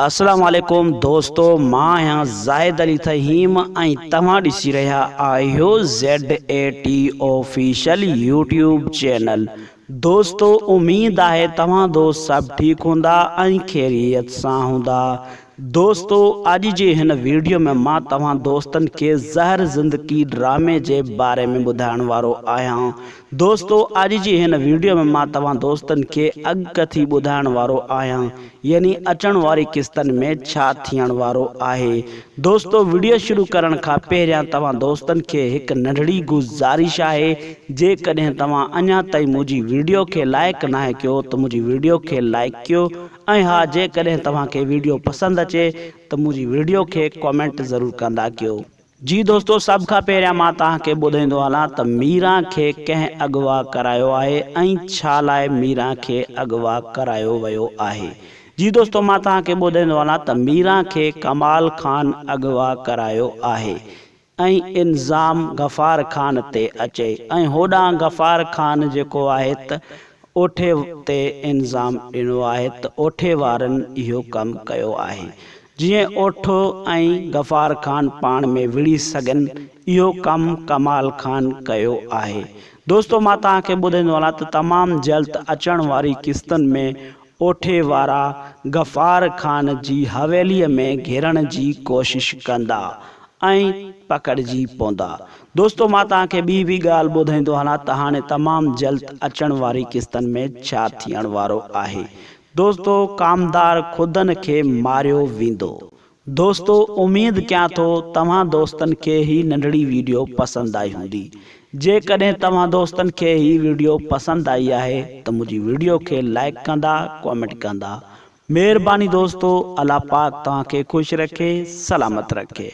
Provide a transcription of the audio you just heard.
السلام عليڪم دوستو مان آهيان زاهد علي ٿهيم ۽ توهان ڏسي رهيا آهيو Z A T official YouTube channel دوستو اميد آهي توهان دوست سڀ ٺيڪ هوندا ۽ خيريت سان هوندا دوستو اڄ جي هن ويڊيو ۾ مان توهان دوستن کي زهر زندگي ڊرامي جي باري ۾ ٻڌائڻ وارو آهيان دوستو اڄ جي هن ويڊيو ۾ مان توهان دوستن کي اڳڪٿي ٻڌائڻ وارو آهيان يعني اچڻ واري قسطن ۾ ڇا ٿيڻ وارو آهي دوستو ويڊيو شروع ڪرڻ کان پهريان توهان دوستن کي هڪ ننڍڙي گذارش آهي جيڪڏهن توهان اڃا تائين منهنجي ويڊيو کي لائيڪ ناهي ڪيو ته منهنجي ويڊيو کي لائيڪ ڪيو ۽ ها جيڪڏهن توهان کي ويڊيو پسند اچي ته منهنجي ويڊيو کي ڪامينٽ ضرور ڪندا ڪيو. جي دوستو سڀ کان پهريان مان توهان کي ٻڌائيندو هلان ته ميران کي ڪنهن اغوا ڪرايو آهي ۽ ڇا لاء ميران کي اغوا ڪرايو ويو آهي جي دوستو مان توهان کي ٻڌائيندو هلان ته ميران کي ڪمال خان اغوا ڪرايو آهي ۽ الزام غفار خان تي اچي ۽ هوڏانهن غفار خان جيڪو آهي ته اوٺي تي الزام ڏنو آهي ته اوٺي وارن اهو ڪم ڪيو آهي جيئن اوٺو ۽ غفار خان پاڻ ۾ وڙهي سگهن اهو ڪم ڪمال خان ڪيو آهي دوستو مان توهان کي ٻڌائيندو هلان ته تمام جلد اچڻ واري قسطن ۾ اوٺي وارا غفار خان جي حويليء ۾ گهڙڻ جي ڪوشش ڪندا ۽ پڪڙجي پوندا. دوستو مان توهان کي ٻي به ڳالهه ٻڌائيندو هلان ته هاڻي تمام جلد اچڻ واري قسطن ۾ ڇا ٿيڻ وارو آهي. دوستو ڪامدار خودن کي ماريو ويندو. دوستو اميد ڪيان ٿو توهان دوستن کي هي ننڍڙي ويڊيو پسند آئي هوندي جيڪڏهن توهان دوستن کي هي ويڊيو پسند آئي آهي ته منهنجي ويڊيو کي لائيڪ ڪندا ڪامينٽ ڪندا مهرباني دوستو الله پاڪ توهان کي خوش رکي سلامت رکي.